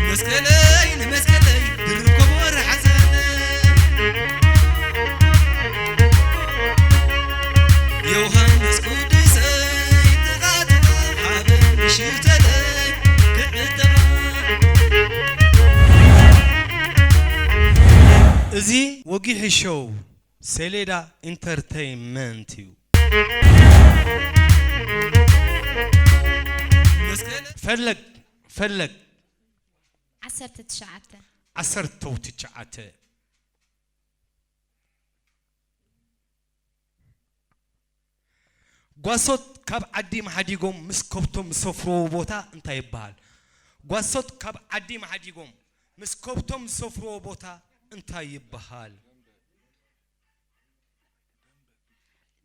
መስቀለይ ንመስቀለይ ድርብ ከበሮ ሓዘለይ ዮሃንስ ቅዱሰይ ጥቓ ጥቓ ሓበን ሽተለይ ክዕተባ። እዚ ወጊሒ ሾው ሰሌዳ ኢንተርተይንመንት እዩ። ፈለግ ፈለግ ዓሰርተ ትሽዓተ ዓሰርተ ትሽዓተ ጓሶት ካብ ዓዲ መሓዲጎም ምስ ከብቶም ዝሰፍርዎ ቦታ እንታይ ይበሃል? ጓሶት ካብ ዓዲ መሓዲጎም ምስ ከብቶም ዝሰፍርዎ ቦታ እንታይ ይበሃል?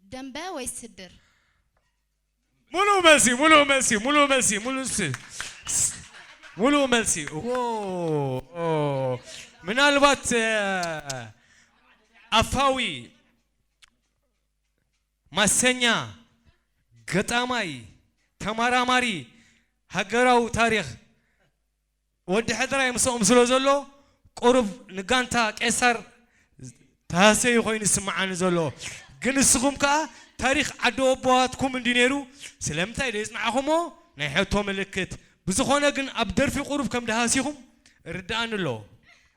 ደንበ ወይስ ህድር? ሙሉእ መልሲ ሙሉእ መልሲ ሙሉእ መልሲ ሙሉእ ስ- ስ- ሙሉእ መልሲ እዎ ኦ፣ ምናልባት እ፣ ኣፋዊ ማሰኛ ገጣማይ ተመራማሪ ሃገራዊ ታሪኽ ወዲ ሕድራይ ምስኦም ስለ ዘሎ ቁሩብ ንጋንታ ቄሳር ተሃሰዩ ኮይኑ ይስምዓኒ ዘሎ። ግን ንስኹም ከኣ ታሪኽ ዓዲ ኣቦዋትኩም እንድዩ ነይሩ ስለምንታይ ደይጽናዕኹሞ ናይ ሕቶ ምልክት። ብዝኾነ ግን ኣብ ደርፊ ቁሩብ ከም ደሃሲኹም እርድኣኒ ኣሎ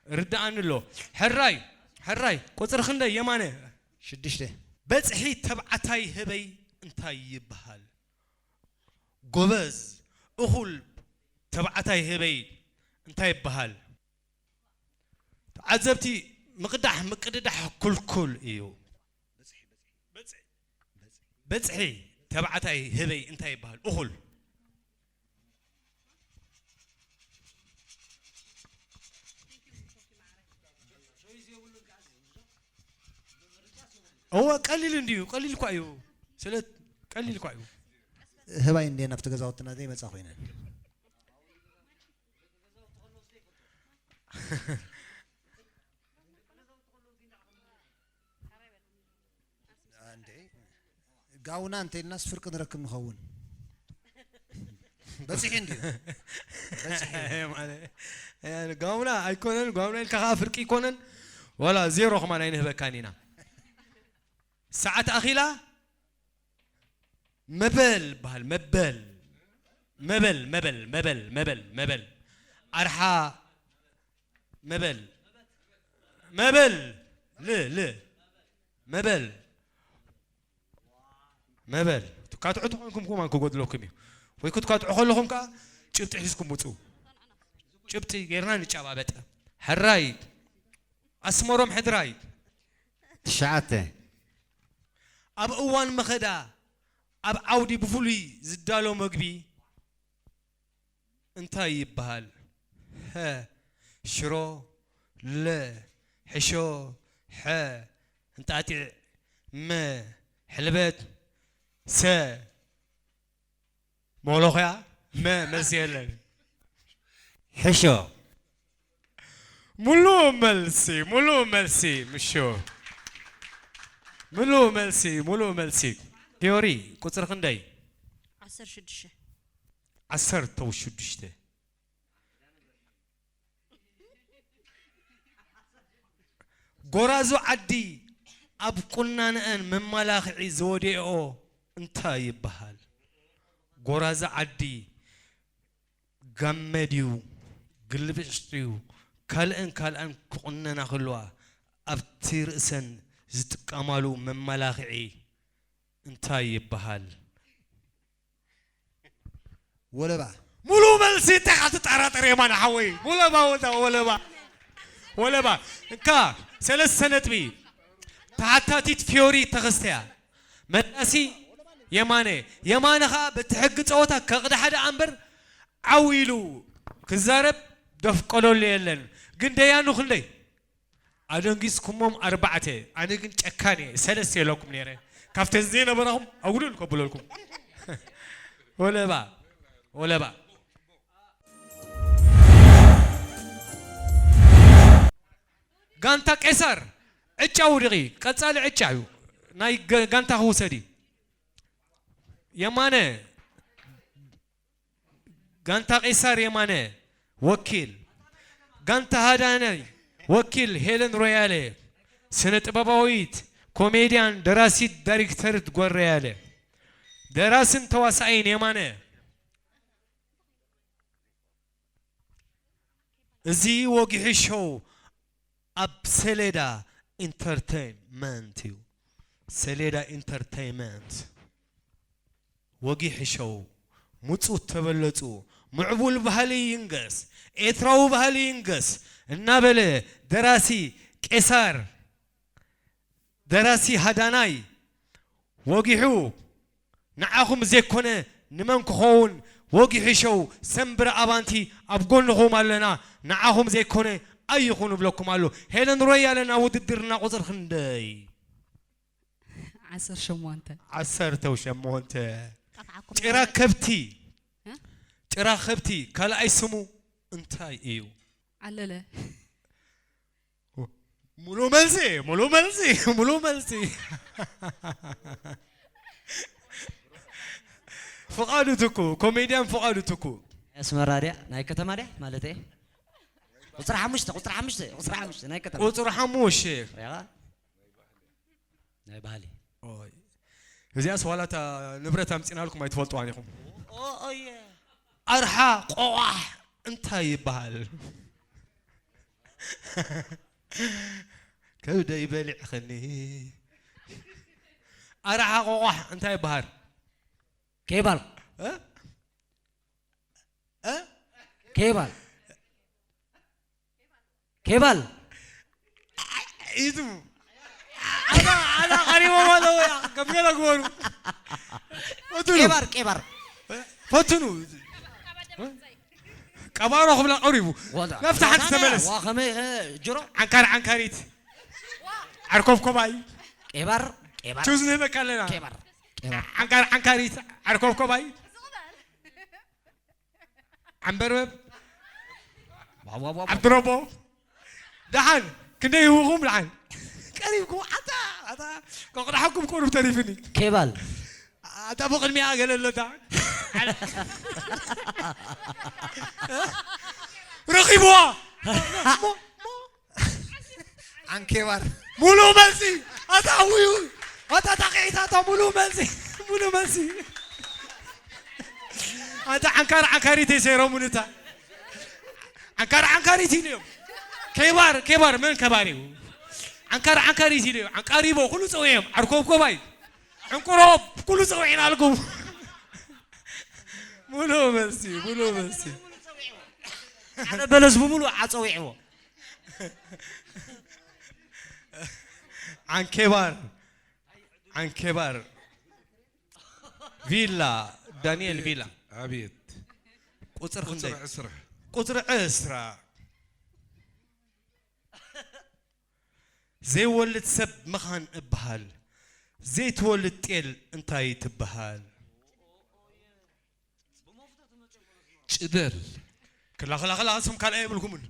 እርድኣኒ ኣሎ። ሕራይ ሕራይ ቁጽሪ ክንደይ የማነ? ሽዱሽተ። በጽሒ ተብዓታይ ህበይ እንታይ ይበሃል? ጎበዝ እኹል ተባዕታይ ህበይ እንታይ ይበሃል? ተዓዘብቲ ምቕዳሕ ምቅድዳሕ ክልኩል እዩ። በጽሒ ተባዕታይ ህበይ እንታይ ይበሃል? እኹል እወ ቀሊል እንድዩ ቀሊል እኳ እዩ ስለ ቀሊል እኳ እዩ። ህባይ እንዴ ናብቲ ገዛውትና ዘይመፃ ኮይነን ጋውና እንተኢልናስ ፍርቂ ንረክብ ንኸውን። በፂሒ እንድዩ ጋውና ኣይኮነን ጋውና ኢልካ ከዓ ፍርቂ ይኮነን። ዋላ ዜሮ ከማን ኣይንህበካን ኢና። ሰዓት ኣኺላ መበል በሃል መበል መበል መበል መበል መበል መበል ኣርሓ መበል መበል ል ል መበል መበል ትካትዑ ተኾንኩም ኩማን ክጎድለኩም እዩ። ወይ ክትካትዑ ከለኹም ከዓ ጭብጢ ሒዝኩም ውፁ። ጭብጢ ጌርና ንጨባበጠ። ሕራይ ኣስመሮም ሕድራይ ትሽዓተ ኣብ እዋን መኸዳ ኣብ ዓውዲ ብፍሉይ ዝዳሎ መግቢ እንታይ ይበሃል? ሀ ሽሮ ለ ሕሾ ሐ እንጣጢዕ መ ሕልበት ሰ መሎኽያ መ መልሲ የለን። ሕሾ ሙሉእ መልሲ ሙሉእ መልሲ ምሹ ሙሉእ መልሲ ሙሉእ መልሲ። ፊዮሪ ቁፅሪ ክንደይ? ዓሰርተ ሽዱሽተ ዓሰርተ ሽዱሽተ ጎራዙ ዓዲ ኣብ ቁናንአን መመላኽዒ ዝወደኦ እንታይ ይበሃል? ጎራዙ ዓዲ ጋመ ድዩ ግልብጭ ድዩ ካልአን ካልአን ክቑነና ከለዋ ኣብቲ ርእሰን ዝጥቀማሉ መመላኽዒ እንታይ ይበሃል? ወለባ ሙሉእ መልሲ እንታይ ትጠራጠር የማነ ሓወይ ወለባ ወዳ ወለባ ወለባ እንካ ሰለስተ ነጥቢ ተሓታቲት ፊዮሪ ተኸስተያ መላሲ የማነ የማነ ኸዓ በቲ ሕጊ ፀወታ ከቕድሓ ደኣ እምበር ዓው ኢሉ ክዛረብ ደፍቀለሉ የለን። ግን ደያኑ ክንደይ ኣደንጊጽኩሞም ኣርባዕተ። ኣነ ግን ጨካን እየ፣ ሰለስተ ኢለኩም ነይረ። ካብተን ዘይነበራኹም ኣጉልል ከብለልኩም። ወለባ ወለባ። ጋንታ ቄሳር ዕጫ ውድቒ። ቀጻሊ ዕጫ እዩ። ናይ ገ- ጋንታ ክውሰድ እዩ። የማነ፣ ጋንታ ቄሳር የማነ ወኪል። ጋንታ ሃዳናይ ወኪል ሄለን ሮያለ፣ ስነ ጥበባዊት፣ ኮሜድያን፣ ደራሲት፣ ዳይሬክተርት ጓል ሮያለ። ደራስን ተዋሳኣይን የማነ። እዚ ወጊሒ ሾው ኣብ ሰሌዳ ኢንተርቴይንመንት እዩ። ሰሌዳ ኢንተርቴይንመንት። ወጊሒ ሾው፣ ምጹ ተበለጹ፣ ምዕቡል ባህሊ ይንገስ፣ ኤርትራዊ ባህሊ ይንገስ እናበለ ደራሲ ቄሳር፣ ደራሲ ሃዳናይ ወጊሑ፣ ንዓኹም ዘይኮነ ንመን ክኸውን? ወጊሒ ሾው፣ ሰምብረ ኣባንቲ ኣብ ጎንኹም ኣለና። ንዓኹም ዘይኮነ ኣይኹን እብለኩም ኣሎ። ሄለን ሮያለ ናብ ውድድርና ቁጽሪ ክንደይ? ዓሰርተ ሸሞንተ። ዓሰርተ ሸሞንተ። ጠፍዓኩም ጭራ ማለት ከብቲ። እ? ጭራ ከብቲ ካልኣይ ስሙ እንታይ እዩ? ኣለለ። ሙሉ መልሲ፣ ሙሉ መልሲ፣ ሙሉ መልሲ። ፍቓዱ ትኩ፣ ኮሜድያን ፍቓዱ ትኩ። ኣስመራ ድያ ናይ ከተማ ድያ ማለት እየ። ቁፅሪ ሓሙሽተ ቁፅሪ ሓሙሽተ ቁፅሪ ሓሙሽተ ናይ ከተማ ቁፅሪ ሓሙሽተ ሪኣኻ? ናይ ባህሊ ኦይ። እዚኣስ ዋላ እታ ንብረት ኣምፂናልኩም ኣይትፈልጥዋን ኢኹም። ኦየ ኣርሓ ቆቋሕ እንታይ ይበሃል? ከብደይ በሊዕኸኒ። ኣርሓ ቆቋሕ እንታይ ይበሃል? ኬባል እ? እ? ኬባል ኬባል ኢቱ ኣና ኣና ቀሪቦም ኣለዉ። ከም ገለ ግበሩ። ፈትኑ ቄባር ቄባር ፈትኑ። ቀባሮ ክብላ ቀሪቡ። ወዳ ናብቲ ሓንቲ ተመለስ። ዋ ከመይ ኸ ጅሮ ዓንካር ዓንካሪት ዓርኮብኮባይ ቄባር ቄባር ቹዝ ንህበካ ኣለና። ቄባር ቄባር ዓንካር ዓንካሪት ዓርኮብኮባይ ዓንበርበብ ዋ ዋ ዋ ዓብድረቦ ደሓን ክንደይ ይህብኹም ደሓን ቀሪብኩም ኣታ ኣታ ከቕዳሓኩም ቁሩብ ተሪፍኒ ኬባል ኣታ ብቕድሚያ ገለ ኣሎ ደሓን ረኺብዋ ዓንኬባር ሙሉ መልሲ ኣታ ውይ ውይ ኣታ ታቂዒታ ኣታ ሙሉ መልሲ ሙሉ መልሲ ኣታ ዓንካር ዓንካሪት የሰይሮሙን እታ ዓንካር ዓንካሪት ኢሉ እዮም ኬባር ኬባር መን ከባር እዩ ዓንካር ዓንካሪት ኢሉ እዮም ዓንቃሪቦ ኩሉ ፀዊዖም ዓርኮብኮባይ ዕንቁሮ ኩሉ ፀዊዕና ኣልኩም ሙሉ መልሲ ሙሉ መልሲ ሓደ በለስ ብምሉእ ዓፀዊዕዎ ዓንኬባር ዓንኬባር ቪላ ዳንኤል ቪላ ኣቤት ቁፅር ቁፅሪ ክንደይ ዕስራ ቁፅሪ ዕስራ ዘይወልድ ሰብ ምኻን እበሃል ዘይትወልድ ጤል እንታይ ትበሃል ጭደል ክላ ክላ ክላ ስም ካልኣይ የብልኩምን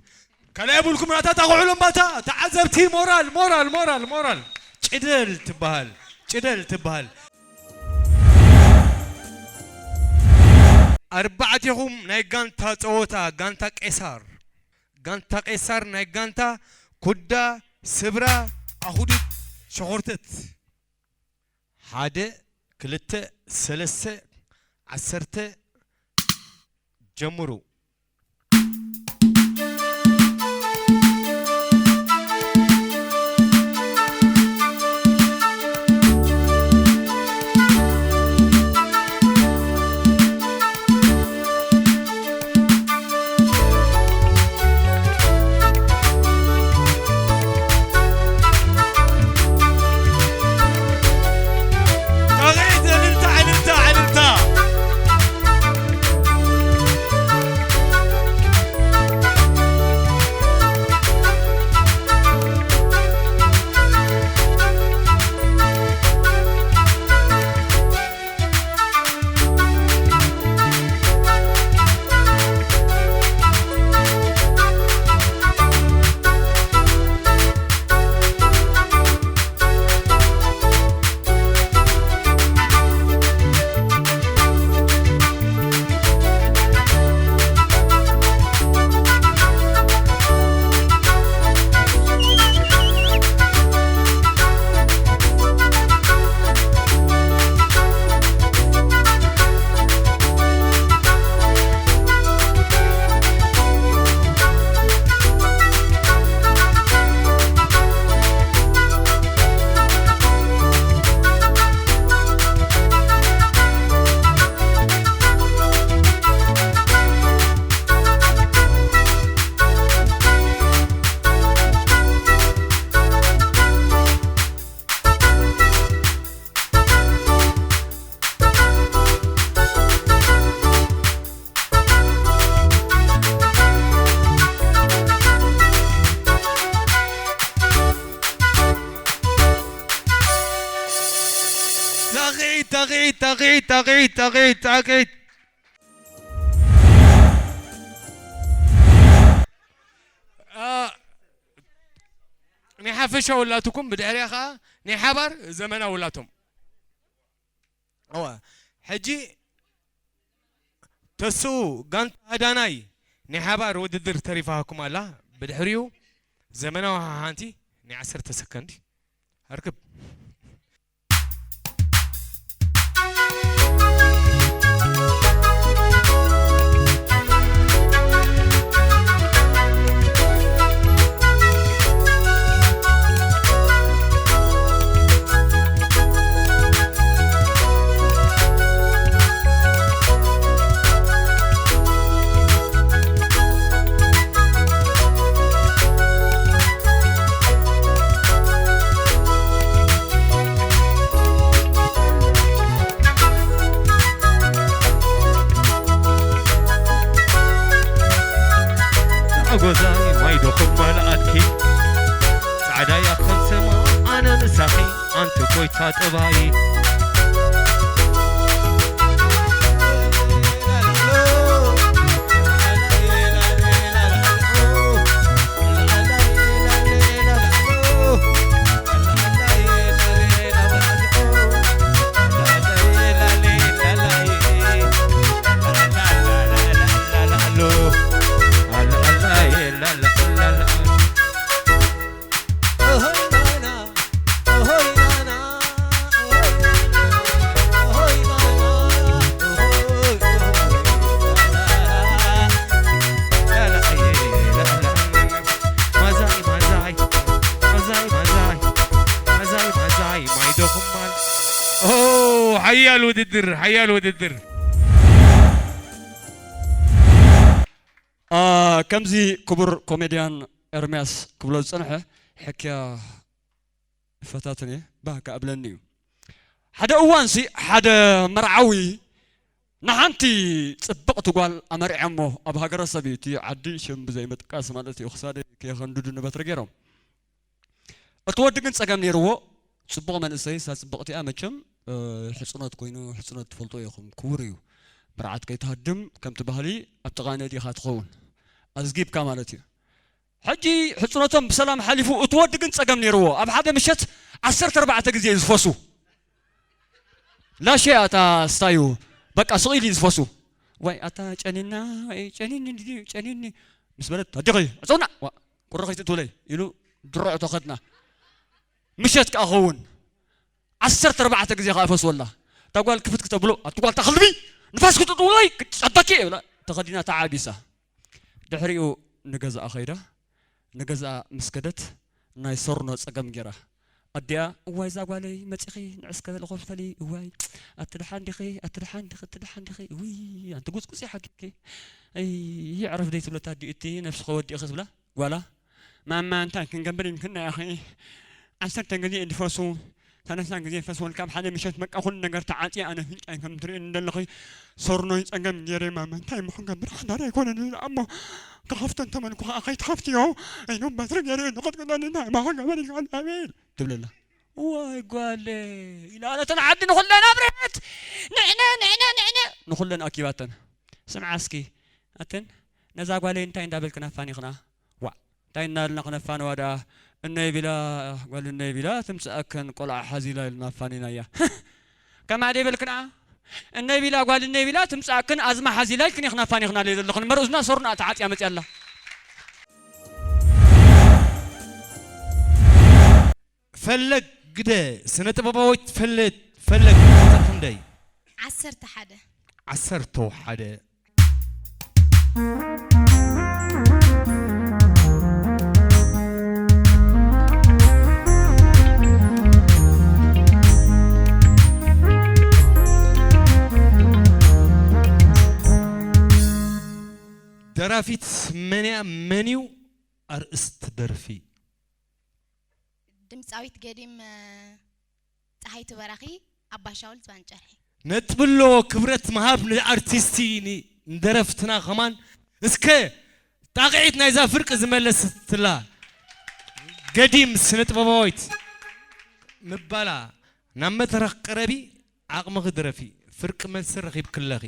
ካልኣይ የብልኩምን ኣታ ታቑዕሎም ባታ ተዓዘብቲ ሞራል ሞራል ሞራል ሞራል ጭደል ትበሃል ጭደል ትበሃል ኣርባዕቴኹም ናይ ጋንታ ፀወታ ጋንታ ቄሳር ጋንታ ቄሳር ናይ ጋንታ ኩዳ ስብራ ኣኹዲት ሸኾርተት ሓደ ክልተ ሰለስተ ዓሰርተ ጀምሩ ጣቕዒት፣ ጣቕዒት፣ ጣቕዒት፣ ጣቕዒት። አ፣ ናይ ሓፈሻ ውላትኩም ብድሕሪኣ ኸዓ ናይ ሓባር ዘመናዊ ውላቶም። እዋ፣ ሕጂ ተስኡ ጋንታ ሃዳናይ ናይ ሓባር ውድድር ተሪፋኩም ኣላ። ብድሕሪኡ ዘመናዊ ሓንቲ ናይ ዓሰርተ ሰከንድ ኣርክብ። ኣጎዛይ ማይ ዶኹም ማልኣትኪ፣ ጻዕዳ እያ ከም ሰማ ኣነ ምሳኺ፣ ኣንቲ ጎይታ ጠባይ። ማዛይ፣ ማዛይ፣ ማዛይ፣ ማዛይ፣ ማዛይ፣ ማዛይ፣ ማይ ዶኹም ማል። ኦ፣ ሓያል ውድድር፣ ሓያል ውድድር። አ፣ ከምዚ ክቡር ኮሜድያን ኤርምያስ ክብሎ ዝጸንሐ፣ ሕክያ ይፈታትን እየ፣ ባህካ እብለኒ እዩ። ሓደ እዋንሲ ሓደ መርዓዊ ንሓንቲ ጽብቕቲ ጓል ኣመርዕያ እሞ፣ ኣብ ሃገረሰብ እዩ እቲ ዓዲ፣ ሽም ብዘይ ምጥቃስ ማለት እዩ፣ ክሳደይ ከየኸንድዱ ንበትሪ ገይሮም። እቲ ወዲ ግን ጸገም ነይርዎ፣ ጽቡቕ መንእሰይ፣ እሳ ጽብቕቲ እያ መቸም፣ እ፣ ሕጽኖት ኮይኑ፣ ሕጽኖት ትፈልጡ ኢኹም፣ ክቡር እዩ። መርዓት ከይትሃድም፣ ከምቲ ባህሊ ኣብ ጥቓ ነዲኻ ትኸውን፣ ኣዝጊብካ ማለት እዩ። ሕጂ ሕጽኖቶም ብሰላም ሓሊፉ፣ እቲ ወዲ ግን ጸገም ነይርዎ። ኣብ ሓደ ምሸት ዓሰርተ ኣርባዕተ ግዜ እዩ ዝፈሱ። ላሸ እያ እታ ስታዩ፣ በቃ ስቕ ኢሉ እዩ ዝፈሱ። ዋይ ኣታ ጨኒና፣ ጨኒኒ እንድዩ፣ ጨኒኒ ምስ በለት፣ ኣዴኺ ዕጸውና፣ ዋ፣ ቁሪ ከይትእትውለይ ኢሉ ድሮ ተኸድና። ምሸት ከኣ ኸውን። ዓሰርተ ኣርባዕተ ግዜ ከኣ ፈስወላ። እታ ጓል ክፍት ክተብሎ፣ ኣቲ ጓል ተኸልቢ፣ ንፋስ ክትጥውለይ፣ ክጸበኪ እየ ብላ፣ ተኸዲና ተዓቢሳ። ድሕሪኡ ንገዛኣ ኸይዳ፣ ንገዛኣ ምስ ከደት፣ ናይ ሰርኖ ጸገም ጌራ። ኣዲኣ፣ እዋይ እዛ ጓለይ፣ መጺኺ ንዕስ ከበል ኮፍ በሊ፣ እዋይ፣ ኣቲ ደሓን ዲኺ፣ ኣቲ ደሓን ዲኺ፣ ኣቲ ደሓን ዲኺ፣ ውይ፣ ኣንቲ ጉጽጉጽ ሓኪምኪ፣ ኣይ፣ ይዕረፍ ደይ ትብለታ ኣዲኡ፣ እቲ ነብስኺ ወዲእኺ ትብላ። ጓላ፣ ማማ እንታይ ክንገብር ኢልክና ኢኺ? ዓሰርተ ግዜ እንድፈሱ፣ ሰለስተ ግዜ ፈስወልካ፣ ኣብ ሓደ ምሸት በቃ ኩሉ ነገር ተዓጽየ፣ ኣነ ፍንጫይ ከም ትርእኒ ዘለኺ ሰርኖይ ጸገም ገይረ፣ ማማ እንታይ እሞ ክንገብር፣ ሓዳር ኣይኮነን እዚ እሞ፣ ክኸፍቶ እንተመልኩ ኸዓ ከይትኸፍትዮ፣ ኢሉ በትሪ ገይሩ ንቕጥቅጠኒ፣ እንታይ እሞ ክንገብር ኢልካ እግዚኣብሔር ትብለላ። ዋይ ጓለይ፣ ኢላ ነተን ዓዲ ንኹለን ኣብርሀት፣ ንዕነ፣ ንዕነ፣ ንዕነ፣ ንኹለን ኣኪባተን። ስምዓ እስኪ፣ ኣተን ነዛ ጓለይ እንታይ እንዳበልክን ኣፋኒኽና? ዋእ፣ እንታይ እናበልና ክነፋንዋ ደኣ? እነይ ቢላ፣ ጓል እነይ ቢላ ትምጽኣከን ቆልዓ ሓዚላ ኢልና ኣፋኒናያ። ከማይ ደይ በልክንኣ? እነይ ቢላ፣ ጓል እነይ ቢላ ትምጽኣክን ኣዝማ ሓዚላ ኢልክን ኢኽን ኣፋኒኽናለይ ዘለኽን። እምበር እዝና ሰርኖኣ ተዓጽያ መጽያ ኣላ። ፈለግ ግደ፣ ስነ ጥበባዊት ፈለግ፣ ፈለግ ቁጽሪ ክንደይ? ዓሰርተ ሓደ። ዓሰርተ ሓደ። ደራፊት መን እያ? መን እዩ ኣርእስቲ ደርፊ? ድምጻዊት ገዲም፣ እ፣ ጸሃይቱ በራኺ፣ ኣባ ሻውል ዝባን ጨርሒ። ነጥቢ ኣለዎ። ክብረት ምሃብ ንኣርቲስቲ፣ ን-፣ ንደረፍትና ከማን። እስከ ጣቕዒት ናይዛ ፍርቂ ዝመለስትላ ገዲም ስነ ጥበባዊት ምባላ፣ ናብ መድረኽ ቅረቢ፣ ዓቕምኺ ድረፊ። ፍርቂ መልሲ ረኺብኪ ኣለኺ።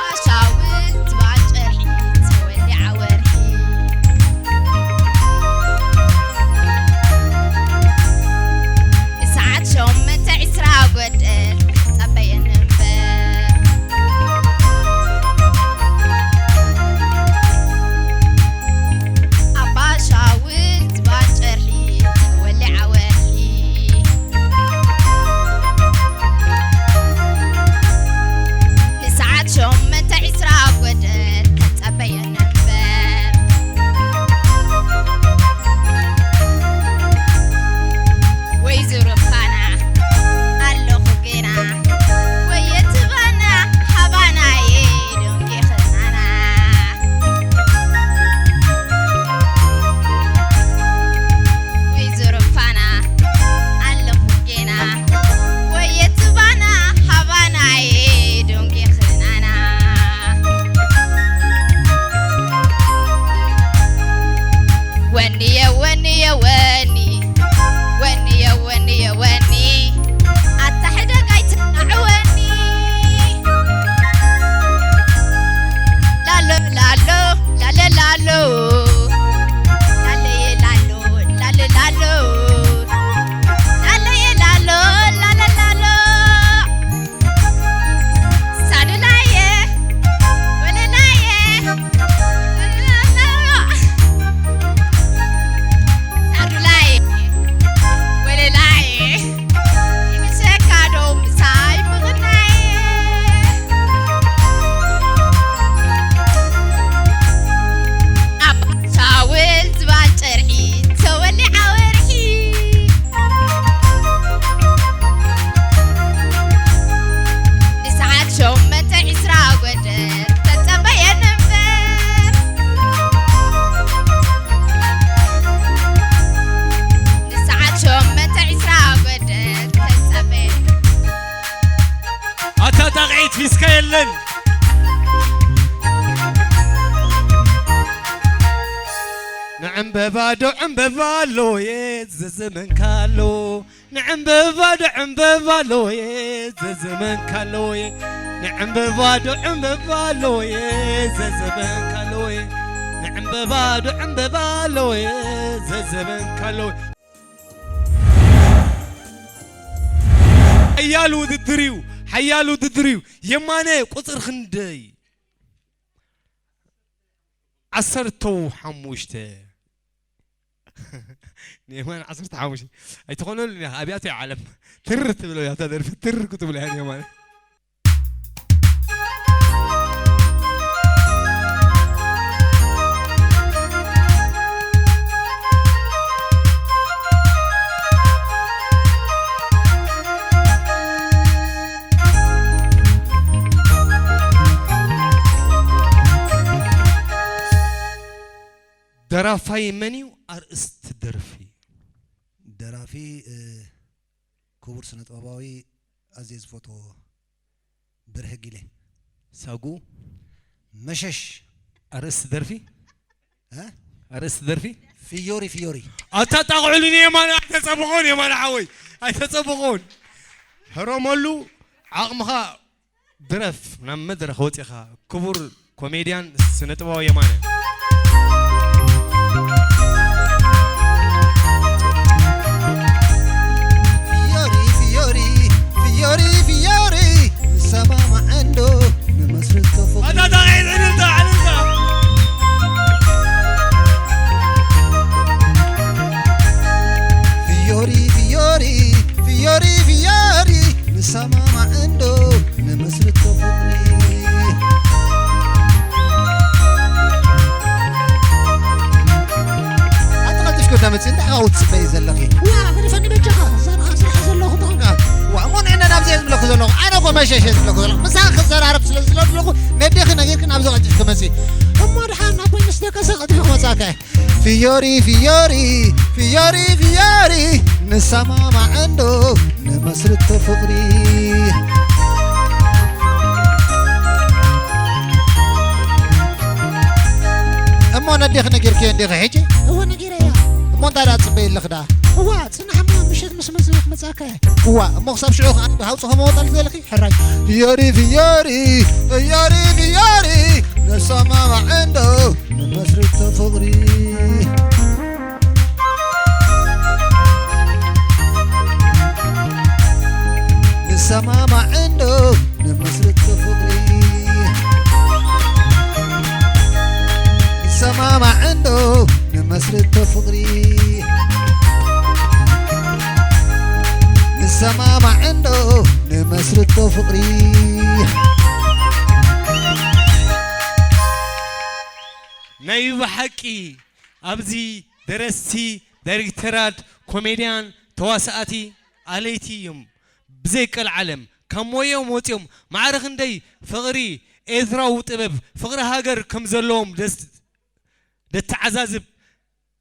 ኣሻውል ዝባን ጨርሒ ተወሊዓ ወርሒ። ንሰዓት ሸሞንተ ዕስራ ጎደል ጸበየን እምበር። ኣባ ሻውል ዝባን ጨርሒ ተወሊዓ ወርሒ። ንሰዓት ሸሞንተ ዕስራ ጎደል ተጸበየን እምበር። ወይ ዝሩፋና ኣለኹ ጌና፣ ወይ የትባና ሃባናየ ዶንጌ ኸናና። ወይ ዝሩፋና ኣለኹ ጌና፣ ወይ የትባና ሃባናየ ዶንጌ ኸናና። ወንየ ወንየ ወኒ፣ ወንየ ወንየ ወኒ፣ ኣታ ሕደግ ኣይትናዕወኒ። ላሎ ላሎ ላለ ላሎ፣ ላለየ ላሎ ላለ ላሎ፣ ላለየ ላሎ ላለ ላሎ። ሳዱላየ ወለላየ፣ ሳዱላየ ወለላየ፣ ይምሰካ ዶ ምሳይ ምቕናየ። ኣባ ሻውል ዝባን ጨርሒ ተወሊዓ ወርሒ። ንሰዓት ሸሞንተ ዕስራ ጎደል ተጸበየን እምበር። ንሰዓት ሸሞንተ ዕስራ ጎደል ተጸበየን። ኣታ ጣቕዒት ፊስካ የለን። ንዕምበባ ዶ ዕምበባ ኣለወየ ዘዘመንካ ኣሎ። ንዕምበባ ዶ ዕምበባ ኣለወየ ዘዘመንካ ኣለወየ። ንዕምበባ ዶ ዕምበባ ኣለወየ ዘዘመንካ ኣለወየ። ንዕምበባ ዶ ዕምበባ ኣለወየ ዘዘመንካ ኣለወየ። ሓያል ውድድር እዩ፣ ሓያል ውድድር እዩ። የማነ ቁጽር ክንደይ? ዓሰርተ ሓሙሽተ። ንየማነ ዓሰርተ ሓሙሽተ። ኣይትኾነሉን ኢኻ፣ ኣብያቶ እዩ ዓለም። ትር ትብሎ እያ እታ ደርፊ፣ ትር ክትብሎ እያ ንየማነ። ደራፋይ መን እዩ? ኣርእስቲ ደርፊ። ደራፊ፣ እ፣ ክቡር ስነ ጥበባዊ ኣዝየ ዝፈትዎ ብርሀ ጊለ። ሳጉ። መሸሽ። ኣርእስቲ ደርፊ? እ? ኣርእስቲ ደርፊ? ፊዮሪ፣ ፊዮሪ። ኣታ ጣቕዑሉኒ የማነ፣ ኣይተጸብቑን የማነ ሓወይ፣ ኣይተጸብቑን። ህረመሉ ዓቕምኻ ድረፍ፣ ናብ መድረኽ ወጺኻ ክቡር ኮሜድያን ስነ ጥበባዊ የማነ። ፊዮሪ፣ ፊዮሪ፣ ፊዮሪ፣ ፊዮሪ፣ ንሰማማዕ እንዶ ንመስርቶ ፍቕሪ። ኣታ ጣቕዒት ዕልልታ፣ ዕልልታ። ፊዮሪ፣ ፊዮሪ፣ ፊዮሪ፣ ፊዮሪ፣ ንሰማማዕ እንዶ ንመስርቶ ፍቕሪ። ኣቲ ቀልጢፍኪ ወዳ መጽእ፣ እንታይ ካብኡ ትጽበዪ ዘለኺ? ዋ፣ ግደፈኒ በጃኻ፣ እዛ ንዓ ስራሕ ዘለኹ ተኾንካ። ዋ፣ እሞ ንዕነ ናብዚ እየ ዝብለኪ ዘለኹ። ኣነ እኮ መሸሽ እየ ዝብለኪ ዘለኹ። ምሳኺ ክዘራረብ ስለ ዝደለኹ፣ ነዴኺ ነጊርኪ ናብዚ ቀልጢፍኪ መጺ። እሞ ድሓን ናብ ኮይኑ ምስ ደቀሰ ቀልጢፈ ክመጽኣካ እየ። ፊዮሪ፣ ፊዮሪ፣ ፊዮሪ፣ ፊዮሪ፣ ንሰማማዕ እንዶ ንመስርቶ ፍቕሪ። እሞ ነዴኺ ነጊርክዮ እንዲኺ ሕጂ? እወ ነጊረያ። እሞ እንታይ ደኣ ትጽበዪ ኣለኺ ደኣ? እዋ ጽናሕማ ምሸት ምስ መዝናት መጻካ። እዋ እሞ ክሳብ ሽዑ ከኣ ሃውጽ ከመወጣል ዝበልኺ ሕራይ። ፍዮሪ ፍዮሪ ፍዮሪ ፍዮሪ ንሰማማዕ እንዶ ንመስርቶ ፍቕሪ። ንሰማማዕ እንዶ ንመስርቶ ፍቕሪ። ንሰማማዕ እንዶ ንመስርቶ ፍቕሪ። ንሰማማዕ እንዶ ንመስርቶ ፍቕሪ። ናይ ብሓቂ ኣብዚ ደረስቲ፣ ዳይሬክተራት፣ ኮሜድያን፣ ተዋሳእቲ ኣለይቲ እዮም። ብዘይ ቀልዓለም ካብ ሞዮም ወፂኦም ማዕረ ክንደይ ፍቕሪ ኤርትራዊ ጥበብ፣ ፍቕሪ ሃገር ከም ዘለዎም ደስ-፣ ደተዓዛዝብ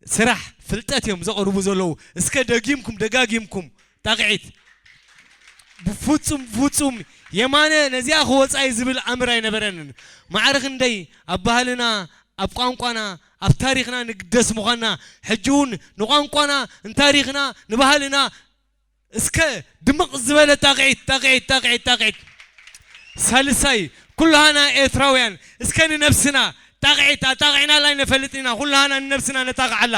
ስራሕ ፍልጠት እዮም ዘቕርቡ ዘለዉ። እስከ ደጊምኩም ደጋጊምኩም ጣቕዒት። ብፍጹም፣ ብፍጹም የማነ ነዚኣ ክወጻ እዩ ዝብል ኣምር ኣይነበረንን። ማዕረ ክንደይ ኣብ ባህልና፣ ኣብ ቋንቋና፣ ኣብ ታሪኽና ንግደስ ምዃንና፣ ሕጂ እውን ንቋንቋና፣ ንታሪኽና፣ ንባህልና እስከ ድምቕ ዝበለ ጣቕዒት፣ ጣቕዒት፣ ጣቕዒት፣ ጣቕዒት። ሳልሳይ፣ ኩላህና ኤርትራውያን እስከ ንነብስና ጣቕዒት ኣጣቒዕናላ ኣይነፈልጥን ኢና። ኩላህና ንነብስና ነጣቕዓላ።